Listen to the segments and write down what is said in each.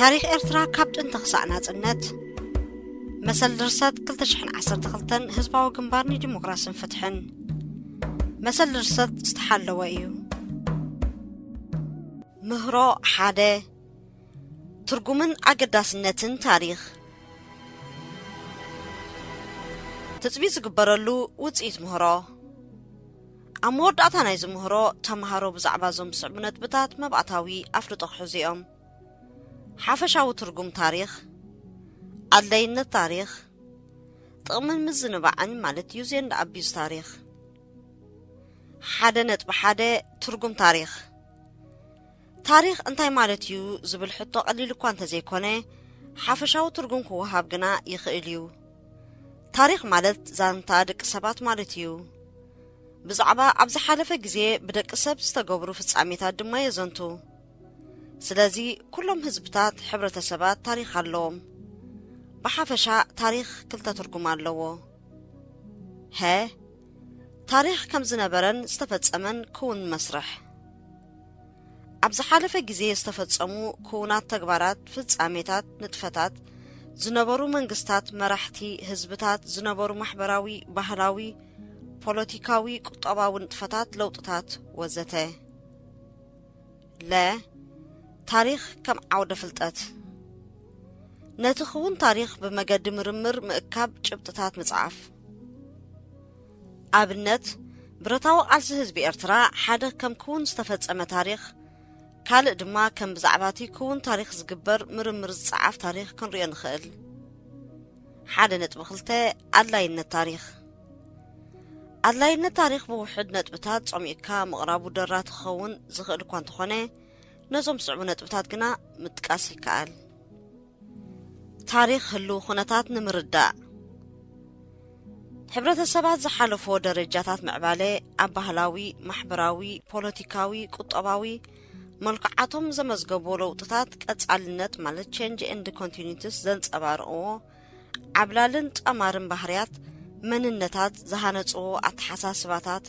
ታሪኽ ኤርትራ ካብ ጥንቲ ክሳዕ ናጽነት። መሰል ድርሰት ክልተ ሽሕን ዓሰርተ ክልተን ህዝባዊ ግንባር ንዲሞክራስን ፍትሕን። መሰል ድርሰት ዝተሓለወ እዩ። ምህሮ ሓደ። ትርጉምን ኣገዳስነትን ታሪኽ። ትጽቢት ዝግበረሉ ውጽኢት ምህሮ። ኣብ መወዳእታ ናይዚ ምህሮ፣ ተምሃሮ ብዛዕባ እዞም ዝስዕቡ ነጥብታት መባእታዊ ኣፍልጦ ክሕዙ እዮም። ሓፈሻዊ ትርጉም ታሪኽ፣ ኣድላይነት ታሪኽ፣ ጥቕምን ምዝንባዕን ማለት use and abuse ታሪኽ። ሓደ ነጥቢ ሓደ። ትርጉም ታሪኽ። ታሪኽ እንታይ ማለት እዩ ዝብል ሕቶ ቀሊል እኳ እንተዘይኮነ፣ ሓፈሻዊ ትርጉም ክወሃብ ግና ይኽእል እዩ። ታሪኽ ማለት ዛንታ ደቂ ሰባት ማለት እዩ። ብዛዕባ ኣብ ዝሓለፈ ግዜ ብደቂ ሰብ ዝተገብሩ ፍጻሜታት ድማ የዘንቱ። ስለዚ ኩሎም ህዝብታት፣ ሕብረተሰባት ታሪኽ ኣለዎም። ብሓፈሻ ታሪኽ ክልተ ትርጉም ኣለዎ። ሀ፣ ታሪኽ ከም ዝነበረን ዝተፈጸመን ክውን መስርሕ። ኣብ ዝሓለፈ ግዜ ዝተፈጸሙ ክውናት ተግባራት፣ ፍጻሜታት፣ ንጥፈታት፣ ዝነበሩ መንግስታት፣ መራሕቲ፣ ህዝብታት፣ ዝነበሩ ማሕበራዊ፣ ባህላዊ፣ ፖለቲካዊ፣ ቁጠባዊ ንጥፈታት፣ ለውጥታት ወዘተ። ለ፣ ታሪኽ ከም ዓውደ ፍልጠት። ነቲ ክውን ታሪኽ ብመገዲ ምርምር ምእካብ ጭብጥታት ምጽዓፍ። ኣብነት፣ ብረታዊ ቃልሲ ህዝቢ ኤርትራ ሓደ ከም ክውን ዝተፈጸመ ታሪኽ፣ ካልእ ድማ ከም ብዛዕባ እቲ ክውን ታሪኽ ዝግበር ምርምር ዝጸዓፍ ታሪኽ ክንሪኦ ንኽእል። ሓደ ነጥቢ ክልተ። ኣድላይነት ታሪኽ። ኣድላይነት ታሪኽ ብውሑድ ነጥብታት ጸሚቕካ ምቕራቡ ደራቲ ክኸውን ዝኽእል እኳ እንተኾነ፣ ነዞም ዝስዕቡ ነጥብታት ግና ምጥቃስ ይከኣል። ታሪኽ ህልው ኩነታት ንምርዳእ፣ ሕብረተሰባት ዝሓለፎ ደረጃታት ምዕባለ፣ ኣብ ባህላዊ፣ ማሕበራዊ፣ ፖለቲካዊ፣ ቁጠባዊ መልክዓቶም ዘመዝገቦ ለውጥታት ቀጻልነት ማለት change and continuities ዘንጸባርቕዎ ዓብላልን ጠማርን ባህርያት፣ መንነታት፣ ዝሃነጽዎ ኣተሓሳስባታት፣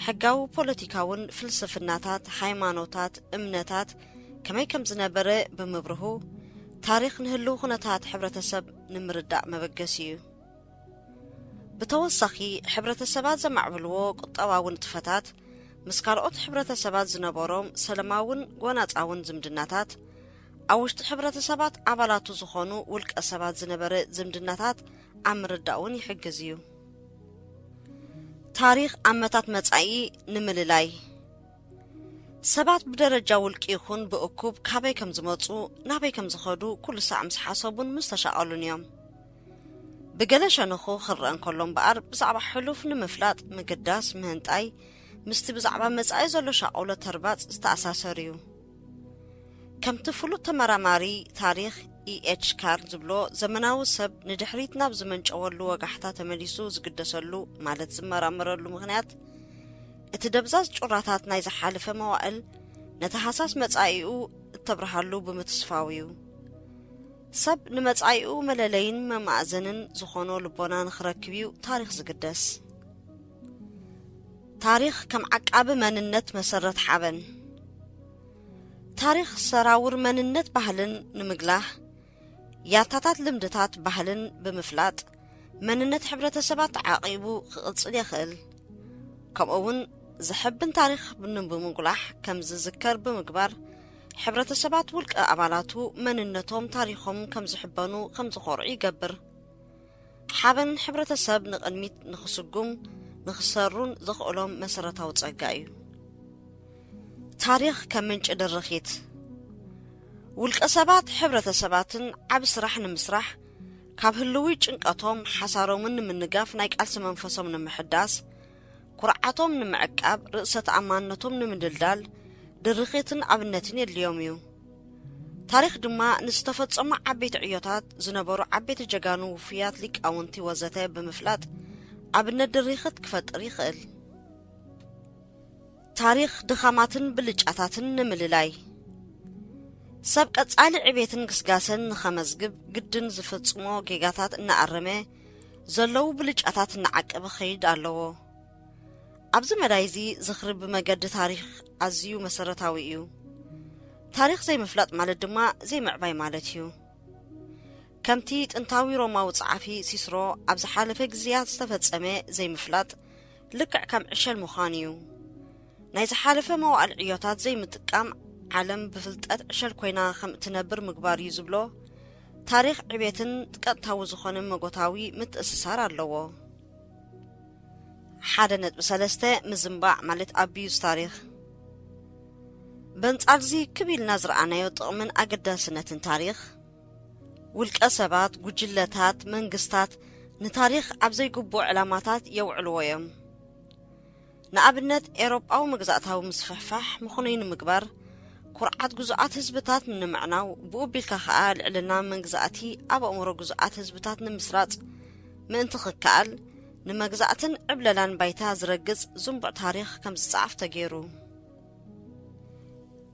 ሕጋዊ፣ ፖለቲካውን ፍልስፍናታት፣ ሃይማኖታት፣ እምነታት ከመይ ከም ዝነበረ ብምብርሁ፣ ታሪኽ ንህልው ኩነታት ሕብረተሰብ ንምርዳእ መበገሲ እዩ። ብተወሳኺ፣ ሕብረተሰባት ዘማዕብልዎ ቁጠባዊ ንጥፈታት፣ ምስ ካልኦት ሕብረተሰባት ዝነበሮም ሰለማውን ጎናጻውን ዝምድናታት፣ ኣብ ውሽጢ ሕብረተሰባት ኣባላቱ ዝኾኑ ውልቀ ሰባት ዝነበረ ዝምድናታት ኣብ ምርዳእ እውን ይሕግዝ እዩ። ታሪኽ ኣመታት መጻኢ ንምልላይ፣ ሰባት ብደረጃ ውልቂ ይኹን ብእኩብ ካበይ ከም ዝመጹ፣ ናበይ ከም ዝኸዱ ኩሉ ሳዕ ምስ ሓሰቡን ምስ ተሻቐሉን እዮም። ብገለ ሸነኹ ክረአ እንከሎ እምበኣር፣ ብዛዕባ ሕሉፍ ንምፍላጥ ምግዳስ፣ ምህንጣይ፣ ምስቲ ብዛዕባ መጻኢ ዘሎ ሻቕሎ ተርባጽ ዝተኣሳሰር እዩ። ከምቲ ፍሉጥ ተመራማሪ ታሪኽ ኢ ኤች ካር ዝብሎ፣ ዘመናዊ ሰብ ንድሕሪት ናብ ዝመንጨወሉ ወጋሕታ ተመሊሱ ዝግደሰሉ፣ ማለት ዝመራመረሉ ምኽንያት፣ እቲ ደብዛዝ ጩራታት ናይ ዝሓለፈ መዋእል ነቲ ሃሳስ መጻኢኡ እተብርሃሉ ብምትስፋው እዩ። ሰብ ንመጻኢኡ መለለይን መማእዘንን ዝኾኖ ልቦና ንኽረክብ እዩ ታሪኽ ዝግደስ። ታሪኽ ከም ዓቃቢ መንነት መሰረት ሓበን። ታሪኽ ሰራውር መንነት ባህልን ንምግላህ፣ ያታታት ልምድታት ባህልን ብምፍላጥ፣ መንነት ሕብረተሰባት ተዓቂቡ ክቕጽል የኽእል። ከምኡ እውን ዘሐብን ታሪኽ ን-፣ ብምጉላሕ ከም ዝዝከር ብምግባር፣ ሕብረተሰባት ውልቀ ኣባላቱ መንነቶም ታሪኾም ከም ዝሕበኑ ከም ዝኾርዑ ይገብር። ሓበን ሕብረተሰብ ንቕድሚት ንኽስጉም ንኽሰሩን ዘኽእሎም መሰረታዊ ጸጋ እዩ። ታሪኽ ከም ምንጪ ድርኺት። ውልቀ ሰባት፣ ሕብረተሰባትን ዓቢ ስራሕ ንምስራሕ፣ ካብ ህልዊ ጭንቀቶም ሓሳሮምን ንምንጋፍ፣ ናይ ቃልሲ መንፈሶም ንምሕዳስ፣ ኩርዓቶም ንምዕቃብ፣ ርእሰ ተኣማንነቶም ንምድልዳል ድርኺትን ኣብነትን የድልዮም እዩ። ታሪኽ ድማ ንዝተፈጸሙ ዓበይቲ ዕዮታት፣ ዝነበሩ ዓበይቲ ጀጋኑ፣ ውፉያት ሊቃውንቲ ወዘተ ብምፍላጥ ኣብነት ድርኺት ክፈጥር ይኽእል። ታሪኽ ድኻማትን ብልጫታትን ንምልላይ። ሰብ ቀጻሊ ዕቤትን ግስጋሰን ንኸመዝግብ ግድን ዝፍጽሞ ጌጋታት እናኣረመ ዘለዉ ብልጫታት እናዓቀበ ክኸይድ ኣለዎ። ኣብዚ መዳይ እዚ ዝኽሪ ብመገዲ ታሪኽ ኣዝዩ መሰረታዊ እዩ። ታሪኽ ዘይምፍላጥ ማለት ድማ ዘይምዕባይ ማለት እዩ። ከምቲ ጥንታዊ ሮማዊ ጸሓፊ ሲስሮ ኣብ ዝሓለፈ ግዜያት ዝተፈጸመ ዘይምፍላጥ ልክዕ ከም ዕሸል ምዃን እዩ። ናይ ዝሓለፈ መዋእል ዕዮታት ዘይምጥቃም ዓለም ብፍልጠት ዕሸል ኮይና ከም እትነብር ምግባር እዩ ዝብሎ ታሪኽ ዕቤትን ቀጥታዊ ዝኾነ መጎታዊ ምትእስሳር ኣለዎ። ሓደ ነጥቢ ሰለስተ ምዝንባዕ ማለት ኣቢዩዝ ታሪኽ። በንጻርዚ ክብ ኢልና ዝረኣናዮ ጥቕምን ኣገዳስነትን ታሪኽ፣ ውልቀ ሰባት፣ ጉጅለታት፣ መንግስታት ንታሪኽ ኣብ ዘይግቡእ ዕላማታት የውዕልዎ እዮም። ንኣብነት ኤውሮጳዊ መግዛእታዊ ምስፍሕፋሕ ምኽኑይ ንምግባር፣ ኩርዓት ግዙኣት ህዝብታት ንምዕናው፣ ብኡ ቢልካ ኸኣ ልዕልና መንግዛእቲ ኣብ ኣእምሮ ግዙኣት ህዝብታት ንምስራጽ ምእንቲ ክከኣል፣ ንመግዛእትን ዕብለላን ባይታ ዝረግጽ ዝንቡዕ ታሪኽ ከም ዝጸዓፍ ተገይሩ።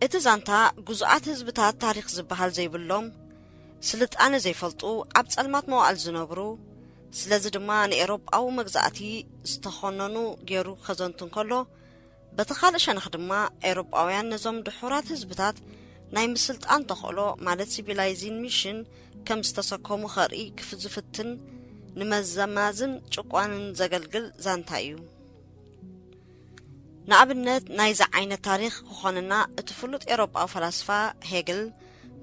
እቲ ዛንታ ግዙኣት ህዝብታት ታሪኽ ዝበሃል ዘይብሎም፣ ስልጣነ ዘይፈልጡ፣ ኣብ ጸልማት መዋእል ዝነብሩ፣ ስለዚ ድማ ንኤውሮጳዊ መግዛእቲ ዝተኾነኑ ገይሩ ከዘንቱ እንከሎ፣ በቲ ካልእ ሸነኽ ድማ ኤውሮጳውያን ነዞም ድሑራት ህዝብታት ናይ ምስልጣን ተኽእሎ ማለት ሲቪላይዚን ሚሽን ከም ዝተሰከሙ ከርኢ ክፍ- ዝፍትን ንመዘማዝን ጭቋንን ዘገልግል ዛንታ እዩ። ንኣብነት ናይዚ ዓይነት ታሪኽ ክኾነና እቲ ፍሉጥ ኤውሮጳዊ ፈላስፋ ሄግል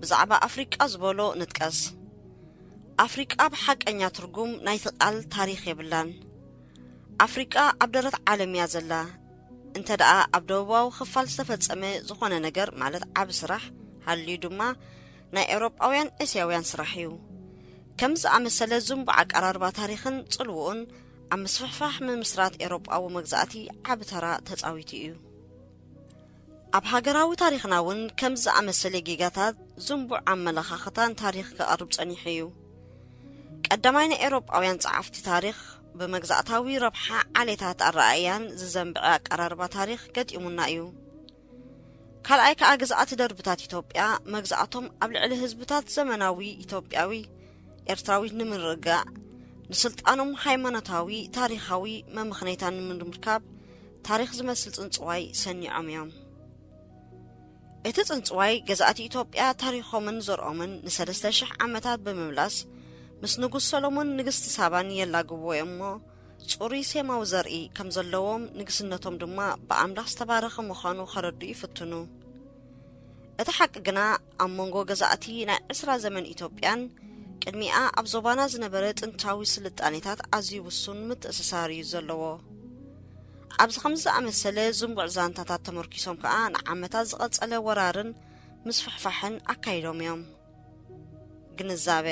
ብዛዕባ ኣፍሪቃ ዝበሎ ንጥቀስ። ኣፍሪቃ ብሓቀኛ ትርጉም ናይቲ ቃል ታሪኽ የብላን። ኣፍሪቃ ኣብ ደረት ዓለም እያ ዘላ። እንተ ደኣ ኣብ ደቡባዊ ክፋል ዝተፈጸመ ዝኾነ ነገር ማለት ዓቢ ስራሕ ሃልዩ ድማ ናይ ኤውሮጳውያን እስያውያን ስራሕ እዩ። ከምዚ ዝኣመሰለ ዝንቡዕ ኣቀራርባ ታሪኽን ጽልውኡን ኣብ ምስፍሕፋሕ ምምስራት ኤውሮጳዊ መግዛእቲ ዓቢ ተራ ተጻዊቱ እዩ። ኣብ ሃገራዊ ታሪኽና እውን ከምዚ ዝኣመሰለ ጌጋታት ዝንቡዕ ኣመለኻኽታን ታሪኽ ክቐርብ ጸኒሑ እዩ። ቀዳማይ ናይ ኤውሮጳውያን ጸሓፍቲ ታሪኽ ብመግዛእታዊ ረብሓ ዓሌታት ኣረኣእያን ዝዘንብዐ ኣቀራርባ ታሪኽ ገጢሙና እዩ። ካልኣይ ከኣ ግዝኣት ደርብታት ኢትዮጵያ መግዛእቶም ኣብ ልዕሊ ህዝብታት ዘመናዊ ኢትዮጵያዊ ኤርትራዊት ንምርግጋእ፣ ንስልጣኖም ሃይማኖታዊ፣ ታሪኻዊ መመኽነይታ ንምርካብ ታሪኽ ዝመስል ጽንጽዋይ ሰኒዖም እዮም። እቲ ጽንጽዋይ ገዛእቲ ኢትዮጵያ ታሪኾምን ዘርኦምን ንሰለስተ ሽሕ ዓመታት ብምምላስ ምስ ንጉስ ሰሎሞን ንግስቲ ሳባን የላግብዎ እዮም እሞ፣ ጽሩይ ሴማዊ ዘርኢ ከም ዘለዎም፣ ንግስነቶም ድማ ብኣምላኽ ዝተባረኸ ምዃኑ ከረድኡ ይፍትኑ። እቲ ሓቂ ግና፣ ኣብ መንጎ ገዛእቲ ናይ ዕስራ ዘመን ኢትዮጵያን ቅድሚኣ ኣብ ዞባና ዝነበረ ጥንታዊ ስልጣኔታት ኣዝዩ ውሱን ምትእስሳር እዩ ዘለዎ። ኣብዚ ከምዚ ዝኣመሰለ ዝንቡዕ ዛንታታት ተመርኪሶም ከኣ ንዓመታት ዝቐጸለ ወራርን ምስፍሕፋሕን ኣካይዶም እዮም። ግንዛበ፣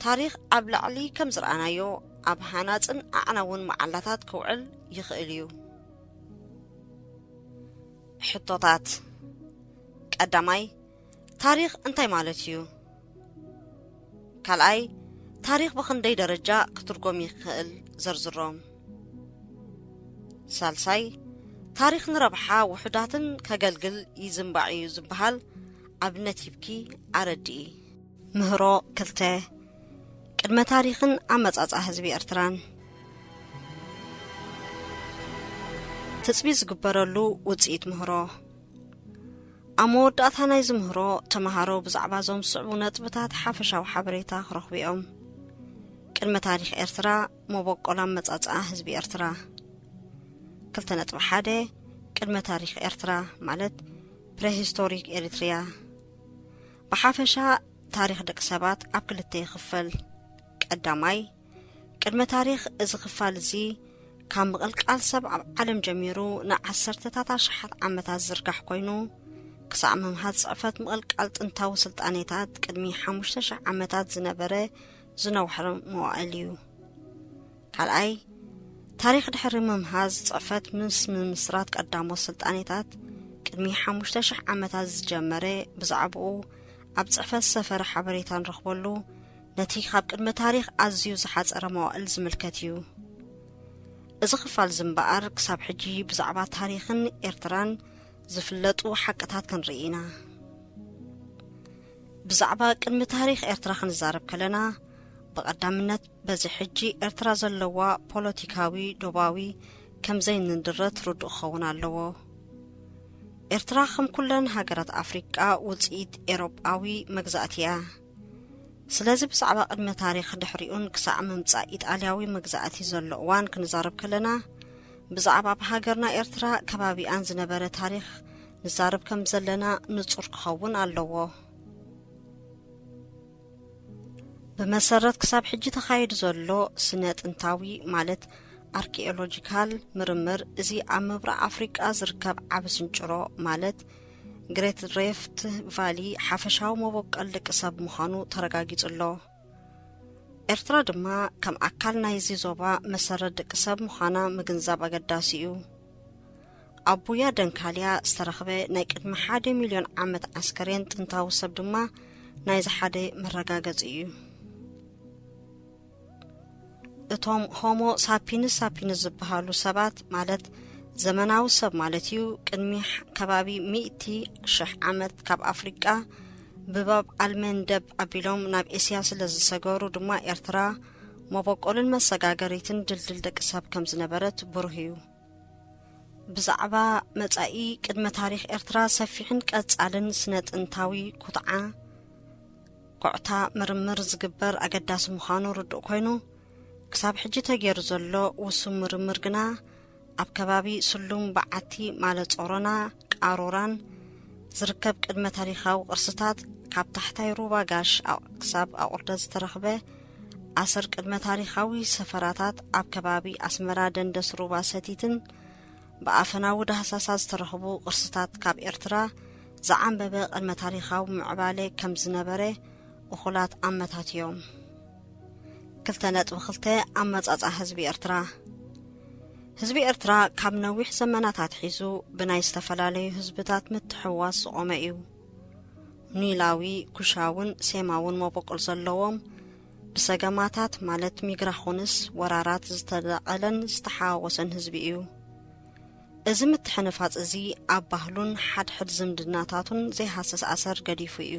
ታሪኽ ኣብ ላዕሊ ከም ዝረኣናዮ ኣብ ሃናጽን ኣዕናውን መዓላታት ክውዕል ይኽእል እዩ። ሕቶታት። ቀዳማይ፣ ታሪኽ እንታይ ማለት እዩ? ካልኣይ፣ ታሪኽ ብኽንደይ ደረጃ ክትርጎም ይኽእል? ዘርዝሮም። ሳልሳይ፣ ታሪኽ ንረብሓ ውሑዳትን ከገልግል ይዝንባዕ እዩ ዝበሃል ኣብነት ሂብኪ ኣረድኢ። ምህሮ ክልተ፣ ቅድመ ታሪኽን ኣመጻጽኣ ህዝቢ ኤርትራን። ትጽቢት ዝግበረሉ ውጽኢት ምህሮ። ኣብ መወዳእታ ናይዚ ምህሮ፣ ተመሃሮ ብዛዕባ እዞም ዝስዕቡ ነጥብታት ሓፈሻዊ ሓበሬታ ክረኽቡ እዮም። ቅድመ ታሪኽ ኤርትራ፣ መበቆል ኣመጻጽኣ ህዝቢ ኤርትራ። ክልተ ነጥቢ ሓደ፣ ቅድመ ታሪኽ ኤርትራ ማለት ፕሬሂስቶሪክ ኤሪትሪያ። ብሓፈሻ ታሪኽ ደቂ ሰባት ኣብ ክልተ ይኽፈል። ቀዳማይ፣ ቅድመ ታሪኽ። እዚ ክፋል እዚ ካብ ምቕልቃል ሰብ ኣብ ዓለም ጀሚሩ ንዓሰርተታት ኣሽሓት ዓመታት ዝዝርጋሕ ኮይኑ፣ ክሳዕ ምምሃዝ ጽሕፈት ምቕልቃል ጥንታዊ ስልጣኔታት ቅድሚ ሓሙሽተ ሽሕ ዓመታት ዝነበረ ዝነውሐ መዋእል እዩ። ካልኣይ፣ ታሪኽ ድሕሪ ምምሃዝ ጽሕፈት ምስ ምምስራት ቀዳሞት ስልጣኔታት ቅድሚ ሓሙሽተ ሽሕ ዓመታት ዝጀመረ፣ ብዛዕባኡ ኣብ ጽሕፈት ዝሰፈረ ሓበሬታ ንረኽበሉ፣ ነቲ ካብ ቅድመ ታሪኽ ኣዝዩ ዝሓጸረ መዋእል ዝምልከት እዩ። እዚ ክፋል እዚ እምበኣር፣ ክሳብ ሕጂ ብዛዕባ ታሪኽን ኤርትራን ዝፍለጡ ሓቅታት ክንርኢ ኢና። ብዛዕባ ቅድሚ ታሪኽ ኤርትራ ክንዛረብ ከለና፣ ብቐዳምነት በዚ ሕጂ ኤርትራ ዘለዋ ፖለቲካዊ ዶባዊ ከም ዘይንድረት ርዱእ ክኸውን ኣለዎ። ኤርትራ ከም ኩለን ሃገራት ኣፍሪቃ ውጽኢት ኤሮጳዊ መግዛእቲ እያ። ስለዚ ብዛዕባ ቅድመ ታሪኽ ድሕሪኡን ክሳዕ ምምጻእ ኢጣልያዊ መግዛእቲ ዘሎ እዋን ክንዛረብ ከለና፣ ብዛዕባ ኣብ ሃገርና ኤርትራ ከባቢኣን ዝነበረ ታሪኽ ንዛረብ ከም ዘለና ንጹር ክኸውን ኣለዎ። ብመሰረት ክሳብ ሕጂ ተኻይዱ ዘሎ ስነ ጥንታዊ ማለት ኣርኪኦሎጂካል ምርምር፣ እዚ ኣብ ምብራቕ ኣፍሪቃ ዝርከብ ዓቢ ስንጭሮ ማለት ግሬት ሬፍት ቫሊ ሓፈሻዊ መበቆል ደቂ ሰብ ምዃኑ ተረጋጊጹ ኣሎ። ኤርትራ ድማ ከም ኣካል ናይዚ ዞባ መሰረት ደቂ ሰብ ምዃና ምግንዛብ ኣገዳሲ እዩ። ኣብ ቡያ ደንካልያ ዝተረኽበ ናይ ቅድሚ ሓደ ሚልዮን ዓመት ኣስከሬን ጥንታዊ ሰብ ድማ ናይዚ ሓደ መረጋገጺ እዩ። እቶም ሆሞ ሳፒንስ ሳፒንስ ዝበሃሉ ሰባት ማለት ዘመናዊ ሰብ ማለት እዩ፣ ቅድሚ ሕ-፣ ከባቢ ሚእቲ ሽሕ ዓመት ካብ ኣፍሪቃ ብባብ ኣልመንደብ ኣቢሎም ናብ ኤስያ ስለ ዝሰገሩ ድማ ኤርትራ መበቆልን መሰጋገሪትን ድልድል ደቂ ሰብ ከም ዝነበረት ብሩህ እዩ። ብዛዕባ መጻኢ ቅድመ ታሪኽ ኤርትራ ሰፊሕን ቀጻልን ስነ ጥንታዊ ኩትዓ ኮዕታ ምርምር ዝግበር ኣገዳሲ ምዃኑ ርዱእ ኮይኑ፣ ክሳብ ሕጂ ተገይሩ ዘሎ ውሱን ምርምር ግና ኣብ ከባቢ ስሉም በዓቲ ማለት ጾሮና፣ ቃሮራን ዝርከብ ቅድመ ታሪኻዊ ቅርስታት፣ ካብ ታሕታይ ሩባ ጋሽ ኣ-፣ ክሳብ ኣቑርደት ዝተረኽበ ኣሰር ቅድመ ታሪኻዊ ሰፈራታት፣ ኣብ ከባቢ ኣስመራ ደንደስ ሩባ ሰቲትን ብኣፈናዊ ዳህሳሳ ዝተረኽቡ ቅርስታት ካብ ኤርትራ ዝዓንበበ ቅድመ ታሪኻዊ ምዕባለ ከም ዝነበረ እኹላት ኣመታት እዮም። ክልተ ነጥቢ ክልተ፣ ኣመጻጽኣ ህዝቢ ኤርትራ። ህዝቢ ኤርትራ ካብ ነዊሕ ዘመናት ኣትሒዙ ብናይ ዝተፈላለዩ ህዝብታት ምትሕውዋስ ዝቖመ እዩ። ኒላዊ፣ ኩሻውን ሴማውን መበቆል ዘለዎም፣ ብሰገማታት ማለት ሚግራኹንስ ወራራት ዝተዳቐለን ዝተሓዋወሰን ህዝቢ እዩ። እዚ ምትሕንፋጽ እዚ ኣብ ባህሉን ሓድሕድ ዝምድናታቱን ዘይሃስስ ኣሰር ገዲፉ እዩ።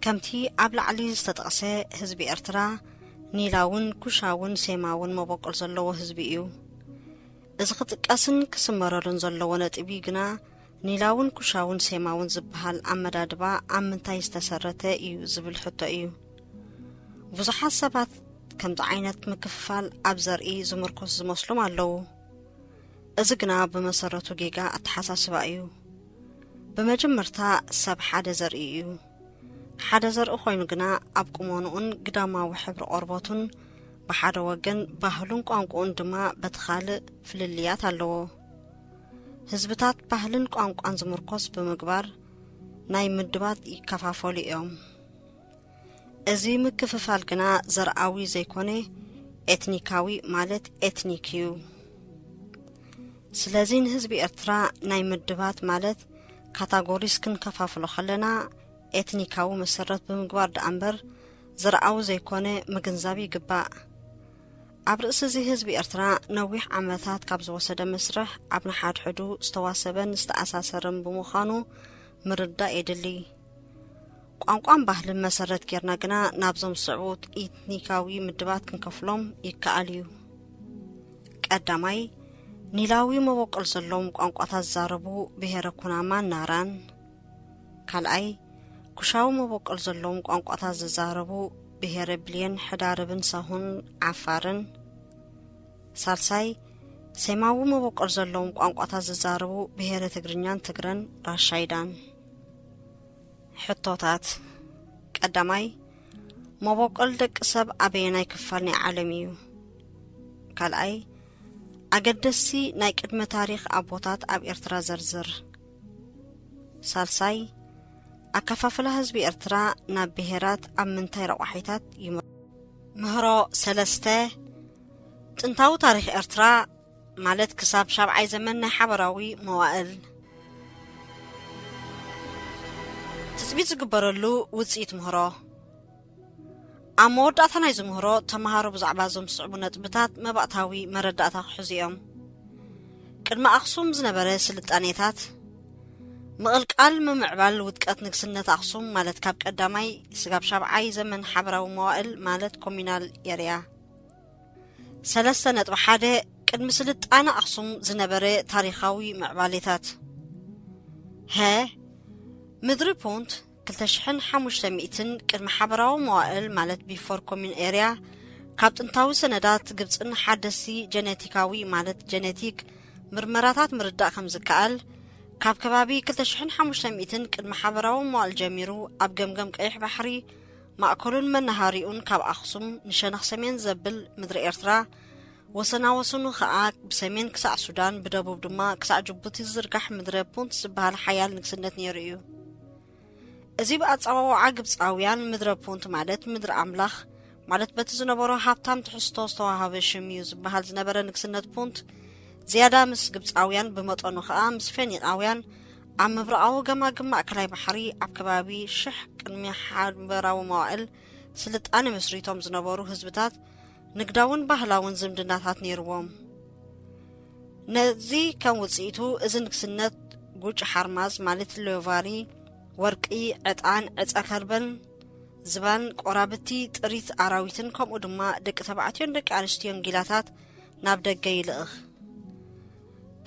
ከምቲ ኣብ ላዕሊ ዝተጠቕሰ፣ ህዝቢ ኤርትራ ኒላውን ኩሻውን ሴማውን መበቆል ዘለዎ ህዝቢ እዩ። እዚ ክጥቀስን ክስመረሉን ዘለዎ ነጥቢ ግና፣ ኒላውን ኩሻውን ሴማውን ዝበሃል ኣመዳድባ ኣብ ምንታይ ዝተሰረተ እዩ ዝብል ሕቶ እዩ። ብዙሓት ሰባት ከምዚ ዓይነት ምክፍፋል ኣብ ዘርኢ ዝምርኮስ ዝመስሎም ኣለዉ። እዚ ግና ብመሰረቱ ጌጋ ኣተሓሳስባ እዩ። ብመጀመርታ ሰብ ሓደ ዘርኢ እዩ። ሓደ ዘርኢ ኮይኑ ግና ኣብ ቁመንኡን ግዳማዊ ሕብሪ ቆርበቱን ብሓደ ወገን ባህሉን ቋንቋኡን ድማ በቲ ካልእ ፍልልያት ኣለዎ። ህዝብታት ባህልን ቋንቋን ዝምርኮስ ብምግባር ናይ ምድባት ይከፋፈሉ እዮም። እዚ ምክፍፋል ግና ዘርኣዊ ዘይኮነ ኤትኒካዊ ማለት ኤትኒክ እዩ። ስለዚ ንህዝቢ ኤርትራ ናይ ምድባት ማለት ካታጎሪስ ክንከፋፍሎ ከለና ኤትኒካዊ መሰረት ብምግባር ደኣ እምበር ዘርኣዊ ዘይኮነ ምግንዛብ ይግባእ። ኣብ ርእሲ እዚ ህዝቢ ኤርትራ ነዊሕ ዓመታት ካብ ዝወሰደ መስርሕ ኣብ ንሓድሕዱ ዝተዋሰበን ዝተኣሳሰረን ብምዃኑ ምርዳእ የድሊ። ቋንቋን ባህልን መሰረት ጌርና ግና ናብዞም ዝስዕቡ ኤትኒካዊ ምድባት ክንከፍሎም ይከኣል እዩ። ቀዳማይ፣ ኒላዊ መበቆል ዘለዎም ቋንቋታት ዝዛረቡ ብሄረ ኩናማን ናራን። ካልኣይ፣ ኩሻዊ መበቆል ዘለዎም ቋንቋታት ዝዛረቡ ብሄረ ብልየን፣ ሕዳርብን፣ ሳሆን፣ ዓፋርን። ሳልሳይ፣ ሴማዊ መበቆል ዘለዎም ቋንቋታት ዝዛረቡ ብሄረ ትግርኛን ትግረን ራሻይዳን። ሕቶታት። ቀዳማይ፣ መበቆል ደቂ ሰብ ኣበየናይ ክፋል ናይ ዓለም እዩ? ካልኣይ፣ ኣገደስቲ ናይ ቅድመ ታሪኽ ኣቦታት ኣብ ኤርትራ ዘርዝር። ሳልሳይ፣ ኣከፋፍላ ህዝቢ ኤርትራ ናብ ብሄራት ኣብ ምንታይ ረቋሒታት ይምርኮስ? ምህሮ ሰለስተ፣ ጥንታዊ ታሪኽ ኤርትራ ማለት ክሳብ ሻብዓይ ዘመን ናይ ሓበራዊ መዋእል። ትጽቢት ዝግበረሉ ውጽኢት ምህሮ። ኣብ መወዳእታ ናይዚ ምህሮ፣ ተመሃሮ ብዛዕባ እዞም ዝስዕቡ ነጥብታት መባእታዊ መረዳእታ ክሕዙ እዮም። ቅድሚ ኣኽሱም ዝነበረ ስልጣኔታት። ምቕልቃል፣ ምምዕባል፣ ውድቀት ንግስነት ኣኽሱም ማለት ካብ ቀዳማይ ስጋብ ሻብዓይ ዘመን ሓበራዊ መዋእል ማለት ኮሚናል ኤርያ። ሰለስተ ነጥቢ ሓደ፣ ቅድሚ ስልጣነ ኣኽሱም ዝነበረ ታሪኻዊ ምዕባሌታት። ሀ ምድሪ ፑንት ክልተ ሽሕን ሓሙሽተ ሚእትን ቅድሚ ሓበራዊ መዋእል ማለት before common era ካብ ጥንታዊ ሰነዳት ግብፅን ሓደስቲ ጀነቲካዊ ማለት ጀነቲክ ምርመራታት ምርዳእ ከም ዝከኣል ካብ ከባቢ ክልተ ሽሕን ሓሙሽተ ሚእትን ቅድሚ ሓበራዊ መዋእል ጀሚሩ ኣብ ገምገም ቀይሕ ባሕሪ ማእከሉን መናሃሪኡን ካብ ኣኽሱም ንሸነኽ ሰሜን ዘብል ምድሪ ኤርትራ ወሰናወሰኑ ኸኣ ብሰሜን ክሳዕ ሱዳን ብደቡብ ድማ ክሳዕ ጅቡቲ ዝዝርጋሕ ምድረ ፑንት ዝበሃል ሓያል ንግስነት ነይሩ እዩ። እዚ ብኣጸዋውዓ ግብጻውያን ምድረ ፑንት ማለት ምድሪ ኣምላኽ ማለት በቲ ዝነበሮ ሃብታም ትሕዝቶ ዝተዋሃበ ሽም እዩ ዝበሃል ዝነበረ ንግስነት ፑንት ዝያዳ ምስ ግብጻውያን ብመጠኑ ኸኣ ምስ ፌኒቃውያን ኣብ ምብራቓዊ ገማግም ማእከላይ ባሕሪ ኣብ ከባቢ ሽሕ ቅድሚ ሓበራዊ መዋእል ስልጣነ መስሪቶም ዝነበሩ ህዝብታት ንግዳውን ባህላውን ዝምድናታት ነይርዎም። ነዚ ከም ውጽኢቱ እዚ ንግስነት ጉጭ ሓርማዝ ማለት ሎቫሪ፣ ወርቂ፣ ዕጣን፣ ዕጸ ከርበን፣ ዝባን፣ ቆራብቲ፣ ጥሪት ኣራዊትን ከምኡ ድማ ደቂ ተባዕትዮን ደቂ ኣንስትዮን ጊላታት ናብ ደገ ይልእኽ።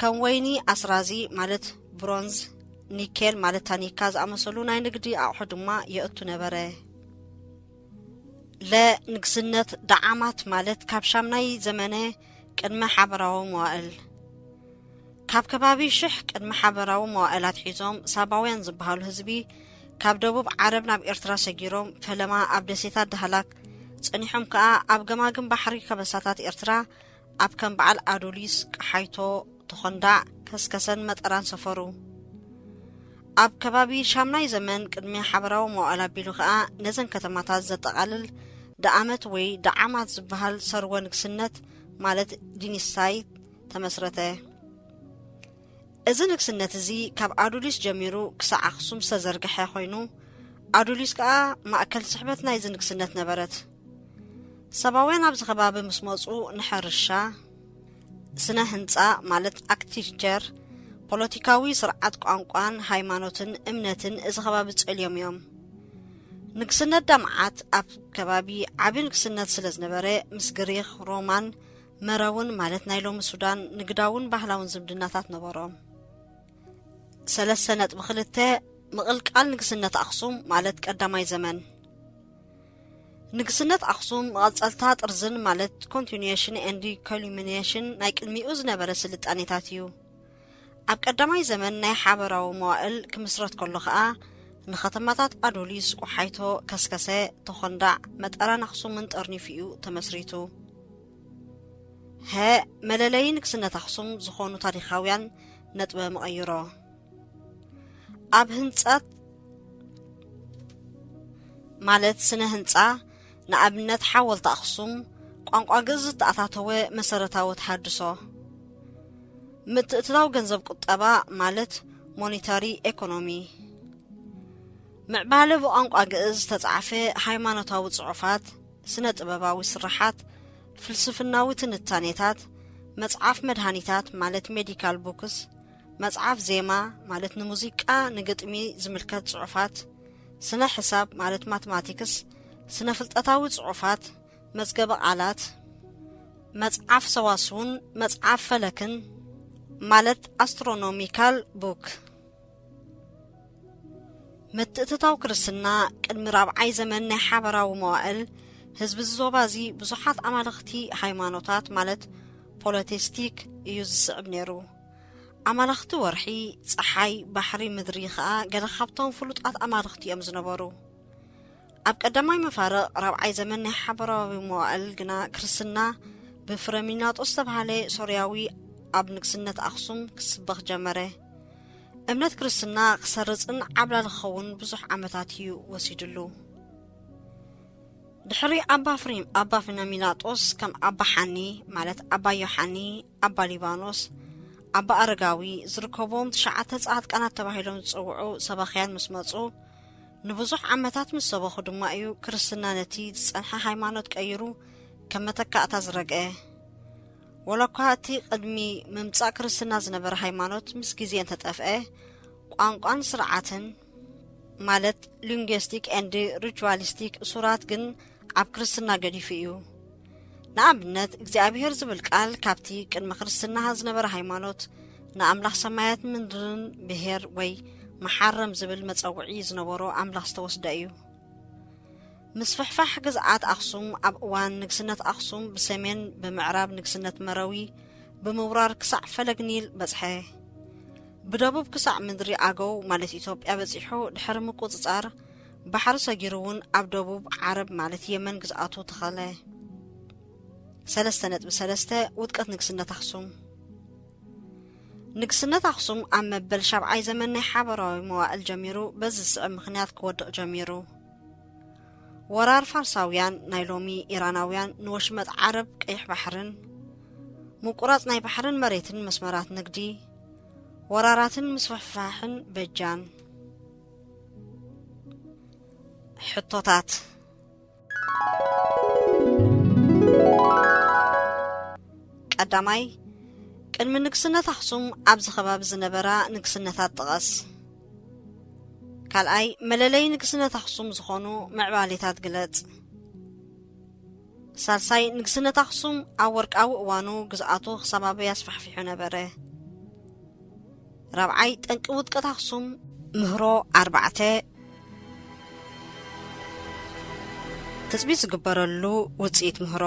ከም ወይኒ ኣስራዚ ማለት ብሮንዝ፣ ኒኬል ማለት ታኒካ ዝኣመሰሉ ናይ ንግዲ ኣቑሑ ድማ የእቱ ነበረ። ለ ንግስነት ደዓማት ማለት ካብ ሻምናይ ዘመነ ቅድመ ሓበራዊ መዋእል ካብ ከባቢ ሽሕ ቅድመ ሓበራዊ መዋእል ኣትሒዞም ሳባውያን ዝበሃሉ ህዝቢ ካብ ደቡብ ዓረብ ናብ ኤርትራ ሰጊሮም ፈለማ ኣብ ደሴታት ዳህላክ ጸኒሖም ከኣ ኣብ ገማግም ባሕሪ ከበሳታት ኤርትራ ኣብ ከም በዓል ኣዱሊስ፣ ቀሓይቶ፣ ተኾንዳዕ፣ ከስከሰን መጠራን ሰፈሩ። ኣብ ከባቢ ሻምናይ ዘመን ቅድሚ ሓበራዊ መዋእል ኣቢሉ ከኣ ነዘን ከተማታት ዘጠቓልል ደኣመት ወይ ደዓማት ዝበሃል ሰርወ ንግስነት ማለት ዲኒስታይ ተመስረተ። እዚ ንግስነት እዚ ካብ ኣዱሊስ ጀሚሩ ክሳዕ ኣኽሱም ዝተዘርግሐ ኮይኑ ኣዱሊስ ከኣ ማእከል ስሕበት ናይዚ ንግስነት ነበረት። ሰባውያን ኣብዚ ከባቢ ምስ መጹ ንሕርሻ፣ ስነ ህንጻ ማለት ኣርክቴክቸር፣ ፖለቲካዊ ስርዓት ቋንቋን ሃይማኖትን እምነትን እዚ ከባቢ ጸልዮም እዮም። ንግስነት ዳምዓት ኣብ ከባቢ ዓቢ ንግስነት ስለ ዝነበረ ምስ ግሪኽ፣ ሮማን፣ መረውን ማለት ናይ ሎሚ ሱዳን ንግዳውን ባህላውን ዝምድናታት ነበሮም። ሰለስተ ነጥቢ ክልተ ምቕልቃል ንግስነት ኣኽሱም ማለት ቀዳማይ ዘመን ንግስነት ኣኽሱም መቐጸልታ ጥርዝን ማለት continuation and culmination ናይ ቅድሚኡ ዝነበረ ስልጣኔታት እዩ። ኣብ ቀዳማይ ዘመን ናይ ሓበራዊ መዋእል ክምስረት ከሎ ኸኣ ንኸተማታት ኣዶሊስ፣ ቆሓይቶ፣ ከስከሰ፣ ተኾንዳዕ፣ መጠራን ኣኽሱምን ጠርኒፉ እዩ ተመስሪቱ። ሀ መለለዪ ንግስነት ኣኽሱም ዝኾኑ ታሪኻውያን ነጥበ መቐይሮ ኣብ ህንጸት ማለት ስነ ህንጻ ንኣብነት ሓወልቲ ኣኽሱም ቋንቋ ግእዝ ዝተኣታተወ መሰረታዊ ተሃድሶ ምትእትታው ገንዘብ ቁጠባ ማለት ሞኒታሪ ኤኮኖሚ ምዕባለ ብቋንቋ ግእዝ ዝተጻዕፈ ሃይማኖታዊ ጽሑፋት ስነ ጥበባዊ ስርሓት ፍልስፍናዊ ትንታኔታት መጽዓፍ መድሃኒታት ማለት ሜዲካል ቡክስ መጽዓፍ ዜማ ማለት ንሙዚቃ ንግጥሚ ዝምልከት ጽሑፋት ስነ ሕሳብ ማለት ማትማቲክስ ስነ ፍልጠታዊ ጽሑፋት መዝገበ ቃላት መጽዓፍ ሰዋስውን መጽዓፍ ፈለክን ማለት ኣስትሮኖሚካል ቡክ ምትእትታው ክርስትና ቅድሚ ራብዓይ ዘመን ናይ ሓበራዊ መዋእል ህዝቢ ዝዞባ እዚ ብዙሓት ኣማለኽቲ ሃይማኖታት ማለት ፖለቴስቲክ እዩ ዝስዕብ ነይሩ። ኣማለኽቲ ወርሒ፣ ጸሓይ፣ ባሕሪ፣ ምድሪ ኸኣ ገለ ካብቶም ፍሉጣት ኣማለኽቲ እዮም ዝነበሩ። ኣብ ቀዳማይ መፋርቕ ራብዓይ ዘመን ናይ ሓበራዊ መዋእል ግና ክርስትና ብፍረሚናጦስ ዝተባህለ ሶርያዊ ኣብ ንግስነት ኣኽሱም ክስበኽ ጀመረ። እምነት ክርስትና ክሰርጽን ዓብላሊ ክኸውን ብዙሕ ዓመታት እዩ ወሲድሉ። ድሕሪ ኣባ ፍሪም ኣባ ፍረሚናጦስ ከም ኣባ ሓኒ ማለት ኣባ ዮሓኒ ኣባ ሊባኖስ ኣባ ኣረጋዊ ዝርከብዎም ትሽዓተ ጻድቃናት ተባሂሎም ዝጽውዑ ሰባኽያን ምስ መጹ ንብዙሕ ዓመታት ምስ ሰበኹ ድማ እዩ ክርስትና ነቲ ዝጸንሐ ሃይማኖት ቀይሩ ከም መተካእታ ዝረግአ። ወላ እኳ እቲ ቅድሚ ምምጻእ ክርስትና ዝነበረ ሃይማኖት ምስ ግዜ እንተጠፍአ ቋንቋን ስርዓትን ማለት ሊንጉስቲክ ኤንድ ሪቹዋሊስቲክ እሱራት ግን ኣብ ክርስትና ገዲፉ እዩ። ንኣብነት እግዚኣብሔር ዝብል ቃል ካብቲ ቅድሚ ክርስትና ዝነበረ ሃይማኖት ንኣምላኽ ሰማያት ምድርን ብሔር ወይ መሓረም ዝብል መጸውዒ ዝነበሮ ኣምላኽ ዝተወስደ እዩ። ምስፍሕፋሕ ግዝኣት ኣኽሱም ኣብ እዋን ንግስነት ኣኽሱም ብሰሜን፣ ብምዕራብ ንግስነት መረዊ ብምውራር ክሳዕ ፈለግ ኒል በጽሐ። ብደቡብ ክሳዕ ምድሪ ኣገው ማለት ኢትዮጵያ በጺሑ ድሕሪ ምቁጽጻር ባሕሪ ሰጊሩ እውን ኣብ ደቡብ ዓረብ ማለት የመን ግዝኣቱ ተኸለ። ሰለስተ ነጥቢ ሰለስተ። ውድቀት ንግስነት ኣኽሱም። ንግስነት ኣኽሱም ኣብ መበል ሻብዓይ ዘመን ናይ ሓበራዊ መዋእል ጀሚሩ በዚ ዝስዕብ ምኽንያት ክወድቕ ጀሚሩ። ወራር ፋርሳውያን፣ ናይ ሎሚ ኢራናውያን፣ ንወሽመጥ ዓረብ፣ ቀይሕ ባሕርን ምቁራጽ ናይ ባሕርን መሬትን መስመራት ንግዲ፣ ወራራትን ምስፍሕፋሕን በጃን። ሕቶታት። ቀዳማይ፣ ቅድሚ ንግስነት ኣኽሱም ኣብዚ ከባቢ ዝነበራ ንግስነታት ጥቐስ። ካልኣይ፣ መለለይ ንግስነት ኣኽሱም ዝኾኑ ምዕባሌታት ግለጽ። ሳልሳይ፣ ንግስነት ኣኽሱም ኣብ ወርቃዊ እዋኑ ግዝኣቱ ክሳብ ኣበይ ኣስፋሕፊሑ ነበረ? ራብዓይ፣ ጠንቂ ውድቀት ኣኽሱም። ምህሮ ኣርባዕተ። ትጽቢት ዝግበረሉ ውጽኢት ምህሮ።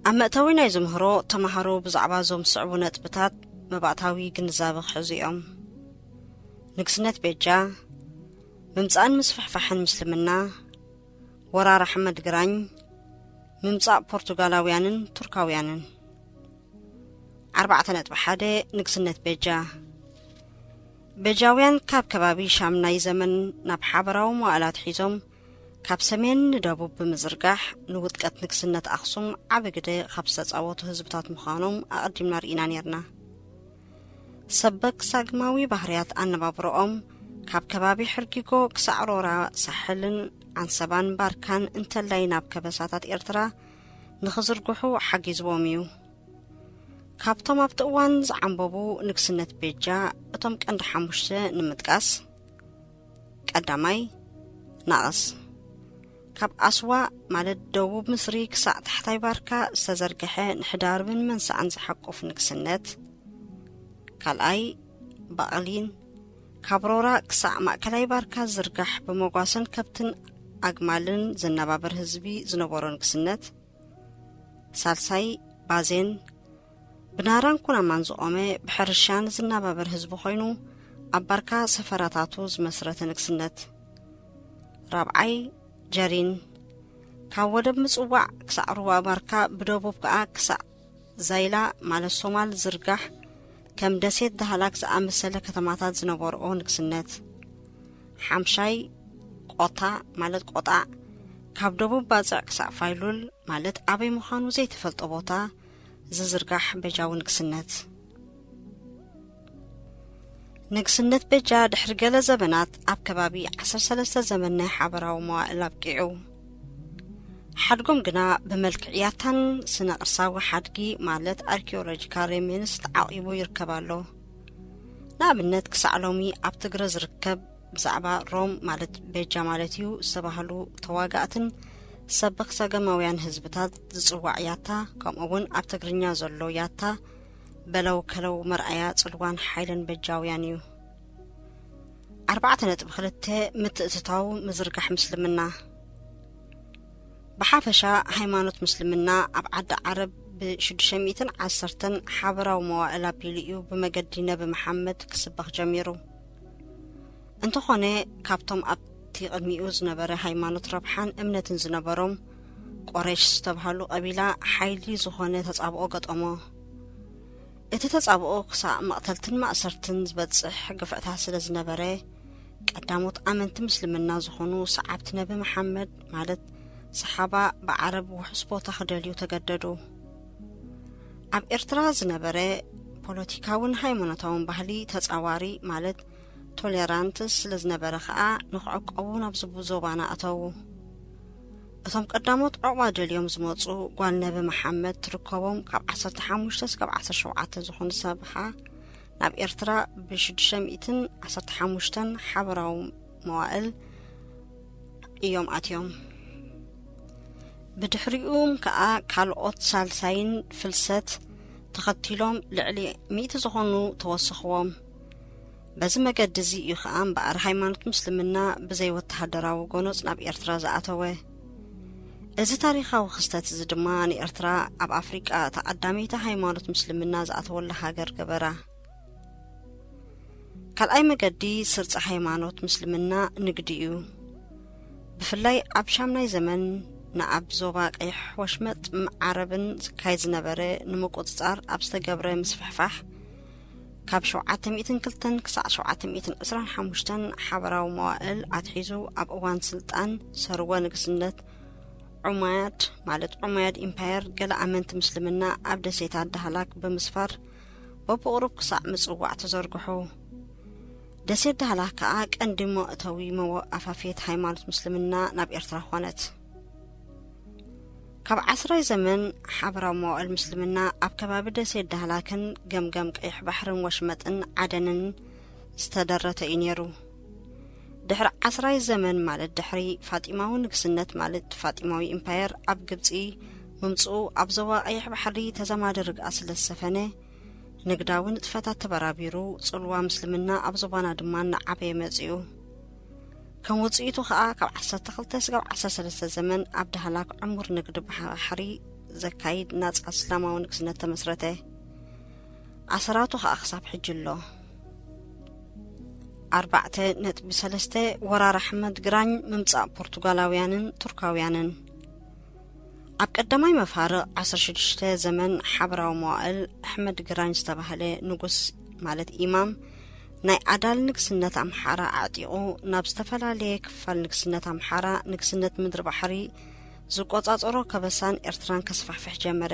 ኣብ መእተዊ ናይዚ ምህሮ፣ ተማሃሮ ብዛዕባ እዞም ዝስዕቡ ነጥብታት መባእታዊ ግንዛበ ክሕዙ እዮም። ንግስነት ቤጃ፣ ምምጻእን ምስፍሕፋሕን ምስልምና፣ ወራር ኣሕመድ ግራኝ፣ ምምጻእ ፖርቱጋላውያንን ቱርካውያንን። ኣርባዕተ ነጥቢ ሓደ። ንግስነት ቤጃ። ቤጃውያን ካብ ከባቢ ሻምናይ ዘመን ናብ ሓበራዊ መዋእላት ሒዞም ካብ ሰሜን ንደቡብ ብምዝርጋሕ ንውድቀት ንግስነት ኣኽሱም ዓቢ ግደ ካብ ዝተጻወቱ ህዝብታት ምዃኖም ኣቐዲምና ርኢና ኔርና። ሰበክ ሳግማዊ ባህርያት ኣነባብረኦም ካብ ከባቢ ሕርጊጎ ክሳዕ ሮራ፣ ሳሕልን ዓንሰባን ባርካን እንተላይ ናብ ከበሳታት ኤርትራ ንኽዝርግሑ ሓጊዝዎም እዩ። ካብቶም ኣብቲ እዋን ዝዓንበቡ ንግስነት ቤጃ እቶም ቀንዲ ሓሙሽተ ንምጥቃስ፣ ቀዳማይ፣ ናቕስ። ካብ ኣስዋ ማለት ደቡብ ምስሪ ክሳዕ ታሕታይ ባርካ ዝተዘርግሐ ንሕዳርብን መንሳዕን ዝሓቁፍ ንግስነት። ካልኣይ፣ ባቕሊን ካብ ሮራ ክሳዕ ማእከላይ ባርካ ዝርጋሕ ብመጓሰን ከብትን ኣግማልን ዝነባበር ህዝቢ ዝነበሮ ንግስነት። ሳልሳይ፣ ባዜን ብናራን ኩናማን ዝቖመ ብሕርሻን ዝነባበር ህዝቢ ኮይኑ ኣብ ባርካ ሰፈራታቱ ዝመስረተ ንግስነት። ራብዓይ፣ ጀሪን ካብ ወደብ ምጽዋዕ ክሳዕ ሩባ ባርካ ብደቡብ ከኣ ክሳዕ ዛይላ ማለት ሶማል ዝርጋሕ ከም ደሴት ዳህላክ ዝኣመሰለ ከተማታት ዝነበርኦ ንግስነት። ሓምሻይ፣ ቆታ ማለት ቆጣዕ ካብ ደቡብ ባጽዕ ክሳዕ ፋይሉል ማለት ኣበይ ምዃኑ ዘይተፈልጠ ቦታ ዝዝርጋሕ በጃዊ ንግስነት። ንግስነት በጃ ድሕሪ ገለ ዘበናት ኣብ ከባቢ ዓሰርተ ሰለስተ ዘመን ናይ ሓበራዊ መዋእል ኣብቂዑ። ሓድጎም ግና ብመልክዕ ያታን ስነ ቅርሳዊ ሓድጊ ማለት ኣርኪኦሎጂካል ሬሜንስ ተዓቂቡ ይርከብ ኣሎ። ንኣብነት ክሳዕ ሎሚ ኣብ ትግረ ዝርከብ ብዛዕባ ሮም ማለት ቤጃ ማለት እዩ ዝተባህሉ ተዋጋእትን ሰበኽ ሰገማውያን ህዝብታት ዝጽዋዕ ያታ፣ ከምኡ እውን ኣብ ትግርኛ ዘሎ ያታ በለው ከለው መርኣያ ጽልዋን ሓይልን በጃውያን እዩ። ኣርባዕተ ነጥቢ ክልተ። ምትእትታው ምዝርጋሕ ምስልምና። ብሓፈሻ ሃይማኖት ምስልምና ኣብ ዓዲ ዓረብ ብሽዱሽተ ሚእትን ዓሰርተን ሓበራዊ መዋእል ኣቢሉ እዩ ብመገዲ ነቢ መሓመድ ክስበኽ ጀሚሩ። እንተኾነ ካብቶም ኣብቲ ቅድሚኡ ዝነበረ ሃይማኖት ረብሓን እምነትን ዝነበሮም ቆሬሽ ዝተባህሉ ቀቢላ ሓይሊ ዝኾነ ተጻብኦ ገጠሞ። እቲ ተጻብኦ ክሳዕ መቕተልትን ማእሰርትን ዝበጽሕ ግፍዕታት ስለ ዝነበረ፣ ቀዳሞት ኣመንቲ ምስልምና ዝኾኑ ሰዓብቲ ነቢ መሓመድ ማለት ሰሓባ ብዓረብ ውሑስ ቦታ ክደልዩ ተገደዱ። ኣብ ኤርትራ ዝነበረ ፖለቲካውን ሃይማኖታውን ባህሊ ተጻዋሪ ማለት ቶሌራንት ስለ ዝነበረ ከኣ ንኽዕቀቡ ናብ ዝቡ ዞባና ኣተዉ። እቶም ቀዳሞት ዕቑባ ደልዮም ዝመጹ ጓል ነቢ መሓመድ ትርከቦም ካብ ዓሰርተ ሓሙሽተ እስካብ ዓሰርተ ሸውዓተ ዝኾኑ ሰብ ኸኣ ናብ ኤርትራ ብሽዱሽተ ሚእትን ዓሰርተ ሓሙሽተን ሓበራዊ መዋእል እዮም ኣትዮም። ብድሕሪኡም ከኣ ካልኦት ሳልሳይን ፍልሰት ተኸቲሎም ልዕሊ ሚእቲ ዝኾኑ ተወሰኽዎም። በዚ መገዲ እዚ እዩ ኸኣ እምበኣር ሃይማኖት ምስልምና ብዘይ ወተሃደራዊ ጎኖጽ ናብ ኤርትራ ዝኣተወ። እዚ ታሪኻዊ ክስተት እዚ ድማ ንኤርትራ ኣብ ኣፍሪቃ እታ ቀዳመይቲ ሃይማኖት ምስልምና ዝኣተወላ ሃገር ገበራ። ካልኣይ መገዲ ስርጺ ሃይማኖት ምስልምና ንግዲ እዩ። ብፍላይ ኣብ ሻምናይ ዘመን ንኣብ ዞባ ቀይሕ ወሽመጥ ዓረብን ዝካየድ ዝነበረ ንምቁጽጻር ኣብ ዝተገብረ ምስፍሕፋሕ፣ ካብ ሸውዓተ ሚእትን ክልተን ክሳዕ ሸውዓተ ሚእትን ዕስራን ሓሙሽተን ሓበራዊ መዋእል ኣትሒዙ፣ ኣብ እዋን ስልጣን ሰርወ ንግስነት ዑማያድ፣ ማለት ዑማያድ ኢምፓየር፣ ገለ ኣመንቲ ምስልምና ኣብ ደሴታት ዳህላክ ብምስፋር፣ በብቑሩብ ክሳዕ ምጽዋዕ ተዘርግሑ። ደሴት ዳህላክ ከኣ ቀንዲ መእተዊ መወ-፣ ኣፋፍየት ሃይማኖት ምስልምና ናብ ኤርትራ ኾነት። ካብ ዓስራይ ዘመን ሓበራዊ መዋእል ምስልምና ኣብ ከባቢ ደሴት ዳህላክን ገምገም ቀይሕ ባሕርን ወሽመጥን ዓደንን ዝተደረተ እዩ ነይሩ። ድሕሪ ዓስራይ ዘመን፣ ማለት ድሕሪ ፋጢማዊ ንግስነት፣ ማለት ፋጢማዊ ኢምፓየር ኣብ ግብጺ ምምጽኡ፣ ኣብ ዞባ ቀይሕ ባሕሪ ተዛማዲ ርግኣት ስለ ዝሰፈነ፣ ንግዳዊ ንጥፈታት ተበራቢሩ፣ ጽልዋ ምስልምና ኣብ ዞባና ድማ እናዓበየ መጺኡ። ከም ውጽኢቱ ኸኣ፣ ካብ ዓሰርተ ክልተ ስጋብ ዓሰርተ ሰለስተ ዘመን ኣብ ዳህላክ ዕሙር ንግዲ ባሕሪ ዘካይድ ናጻ እስላማዊ ንግስነት ተመስረተ። ኣሰራቱ ኸኣ ክሳብ ሕጂ ኣሎ። ኣርባዕተ ነጥቢ ሰለስተ፣ ወራር ኣሕመድ ግራኝ ምምጻእ ፖርቱጋላውያንን ቱርካውያንን። ኣብ ቀዳማይ መፋርቕ ዓሰርተ ሽዱሽተ ዘመን ሓበራዊ መዋእል፣ ኣሕመድ ግራኝ ዝተባህለ ንጉስ፣ ማለት ኢማም፣ ናይ ኣዳል ንግስነት ኣምሓራ ኣዕጢቑ፣ ናብ ዝተፈላለየ ክፋል ንግስነት ኣምሓራ፣ ንግስነት ምድሪ ባሕሪ ዝቆጻጸሮ ከበሳን ኤርትራን ከስፋሕፍሕ ጀመረ።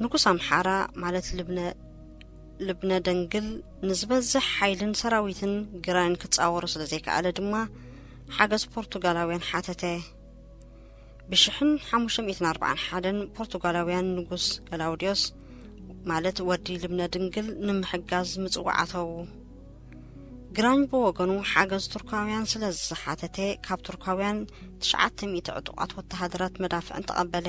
ንጉስ ኣምሓራ፣ ማለት ልብነ፣ ልብነ ደንግል፣ ንዝበዝሕ ሓይልን ሰራዊትን ግራኝ ክጻወሮ ስለ ዘይከኣለ ድማ፣ ሓገዝ ፖርቱጋላውያን ሓተተ። ብሽሕን ሓሙሽተ ሚእትን ኣርባዓን ሓደን ፖርቱጋላውያን ንጉስ ገላውድዮስ፣ ማለት ወዲ ልብነ ድንግል፣ ንምሕጋዝ ምጽዋዕ ኣተዉ። ግራኝ ብወገኑ ሓገዝ ቱርካውያን ስለ ዝሓተተ፣ ካብ ቱርካውያን ትሽዓተ ሚእቲ ዕጡቓት ወተሃደራት መዳፍዕን ተቐበለ።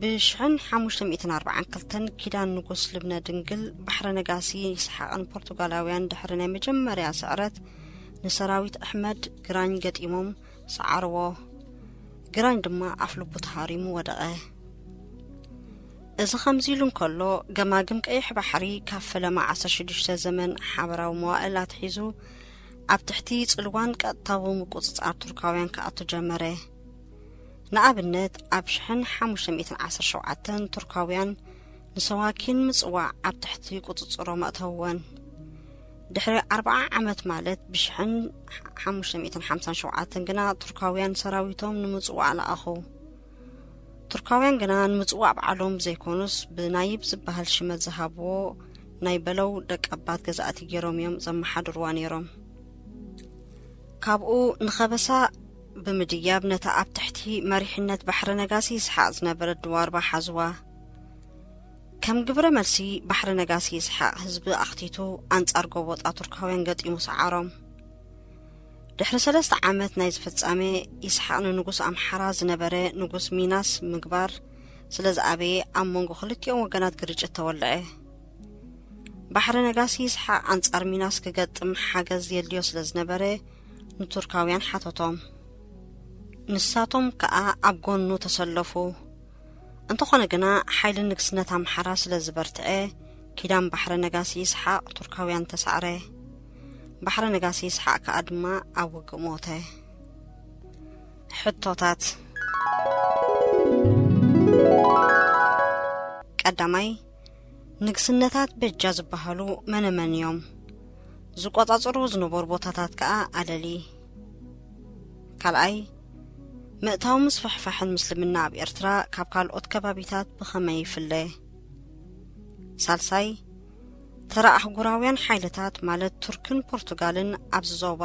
ብሽሕን ሓሙሽተ ሚእትን ኣርባዓን ክልተን ኪዳን ንጉስ ልብነ ድንግል፣ ባሕረ ነጋሲ ይስሓቕን ፖርቱጋላውያን ድሕሪ ናይ መጀመርያ ስዕረት ንሰራዊት ኣሕመድ ግራኝ ገጢሞም ሰዓርዎ። ግራኝ ድማ ኣፍ ልቡ ተሃሪሙ ወደቐ። እዚ ከምዚ ኢሉ እንከሎ፣ ገማግም ቀይሕ ባሕሪ ካብ ፈለማ ዓሰርተ ሽዱሽተ ዘመን ሓበራዊ መዋእል ኣትሒዙ ኣብ ትሕቲ ጽልዋን ቀጥታዊ ምቁጽጻር ቱርካውያን ክኣቱ ጀመረ። ንኣብነት፣ ኣብ ሽሕን ሓሙሽተ ሚእትን ዓሰርተ ሸውዓተን ቱርካውያን ንሰዋኪን ምጽዋዕ ኣብ ትሕቲ ቁጽጽሮም ኣእተውወን። ድሕሪ ኣርብዓ ዓመት፣ ማለት ብሽሕን ሓሙሽተ ሚእትን ሓምሳን ሸውዓተን ግና፣ ቱርካውያን ሰራዊቶም ንምጽዋዕ ለኣኹ። ቱርካውያን ግና ንምጽዋዕ ባዕሎም ዘይኮኑስ፣ ብናይብ ዝበሃል ሽመት ዝሃብዎ ናይ በለው ደቀባት ገዛእቲ ገይሮም እዮም ዘመሓድርዋ ነይሮም። ካብኡ ንኸበሳ ብምድያብ፣ ነታ ኣብ ትሕቲ መሪሕነት ባሕረ ነጋሲ ይስሓቕ ዝነበረት ድዋርባ ሓዝዋ። ከም ግብረ መልሲ፣ ባሕረ ነጋሲ ይስሓቕ ህዝቢ ኣኽቲቱ ኣንጻር ጎቦጣ ቱርካውያን ገጢሙ ሰዓሮም። ድሕሪ ሰለስተ ዓመት ናይ ዝፍጻሜ፣ ይስሓቕ ንንጉስ ኣምሓራ ዝነበረ ንጉስ ሚናስ ምግባር ስለ ዝኣበየ፣ ኣብ መንጎ ክልቲኦም ወገናት ግርጭት ተወልዐ። ባሕረ ነጋሲ ይስሓቕ ኣንጻር ሚናስ ክገጥም ሓገዝ የድልዮ ስለ ዝነበረ፣ ንቱርካውያን ሓተቶም። ንሳቶም ከኣ ኣብ ጎኑ ተሰለፉ። እንተኾነ ግና፣ ሓይሊ ንግስነት ኣምሓራ ስለ ዝበርትዐ፣ ኪዳን ባሕረ ነጋሲ ይስሓቕ ቱርካውያን ተሳዕረ። ባሕረ ነጋሲ ይስሓቕ ከኣ ድማ ኣብ ውግእ ሞተ። ሕቶታት። ቀዳማይ፣ ንግስነታት በጃ ዝበሃሉ መነመን እዮም? ዝቆጻጸሩ ዝነበሩ ቦታታት ከኣ ኣለሊ። ካልኣይ፣ ምእታው ምስፍሕፋሕን ምስልምና ኣብ ኤርትራ ካብ ካልኦት ከባቢታት ብኸመይ ይፍለ? ሳልሳይ፣ ተራ ኣህጉራውያን ሓይልታት፣ ማለት ቱርክን ፖርቱጋልን፣ ኣብዚ ዞባ